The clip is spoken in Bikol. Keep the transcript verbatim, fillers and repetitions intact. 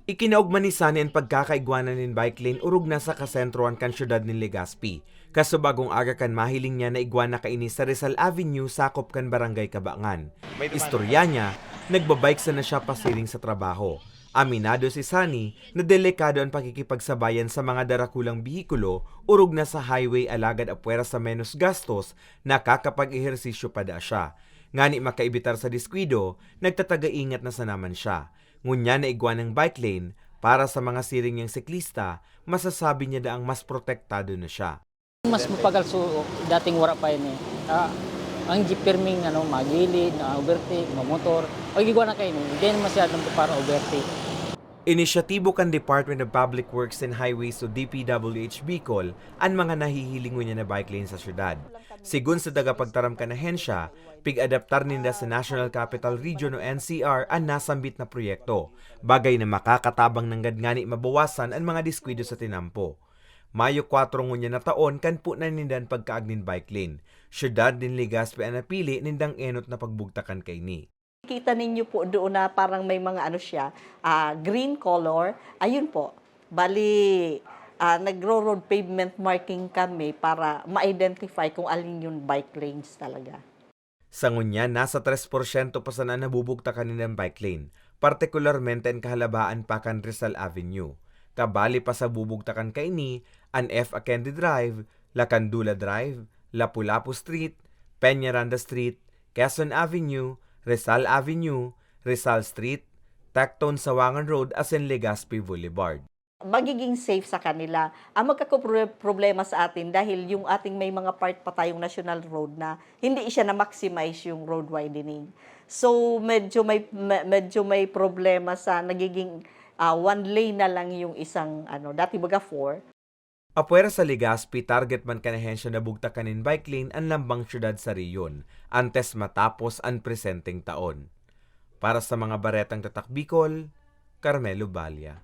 Ikinaogma ni Sunny an pagkakaigwa na nin bike lane orog na sa kasentrohan kan syudad nin Legazpi. Kasubagong aga kan mahiling niya na igwa na kaini sa Rizal Avenue, sakop kan Barangay Cabangan. Istorya niya, nagbabike sana siya pasiring sa trabaho. Aminado si Sunny na delikado an pakikipagsabayan sa mga darakulang behikulo orog na sa highway, alagad apwera sa menos gastos, nakakapag-ehersisyo pa daa siya. Ngani makaibitar sa diskuido, nagtataga-ingat na sana man siya. Ngunyan na igwa nin bike lane, para sa mga siring niyang siklista, masasabi niya daang mas protektado na siya. Mas mapagal so dating wara pa ini. Ah, ang jeep pirming ano, magilid, na overtake, mamotor. Pag igwa na kayo, hindi na masyadong para overtake. Inisyatibo kan Department of Public Works and Highways o D P W H Bicol an mga nahihiling ngunyan na bike lane sa syudad. Sigon sa tagapagtaram kan ahensya, pig-adaptar ninda sa National Capital Region o N C R an nasambit na proyekto, bagay na makakatabang nanggad ngani mabawasan an mga diskuido sa tinampo. Mayo kwatro ngunyan na taon kan punan ninda an pagkaag nin bike lane. Syudad nin Legazpi an napili nindang enot na pagbugtakan kaini. Kita ninyo po doon na parang may mga ano siya, ah, green color. Ayun po. Bali, ah, nagro-road pavement marking kami para ma-identify kung alin yung bike lanes talaga. Sa ngunyan, nasa tres porsyento pa sana an nabubugtakan nindang bike lane, partikularmente an kahalabaan pa kan Rizal Avenue. Kabali pa sa bubugtakan kaini, an F. Akendi Drive, Lacandula Drive, Lapu-Lapu Street, Peñaranda Street, Quezon Avenue, Rizal Avenue, Rizal Street, Tectone Sawangan Road asin Legazpi Boulevard. Magiging safe sa kanila. Ang magkaproblema sa atin dahil yung ating may mga part pa tayong national road na hindi siya na-maximize yung road widening. So medyo may me- medyo may problema sa nagiging ah, one lane na lang yung isang ano, dati baga four. Apwera sa Legazpi, target man kan ahensya na bugtakan nin bike lane an lambang syudad sa rehiyon, antes matapos an presenteng taon. Para sa mga baretang Tatak Bicol, Carmelo Balla.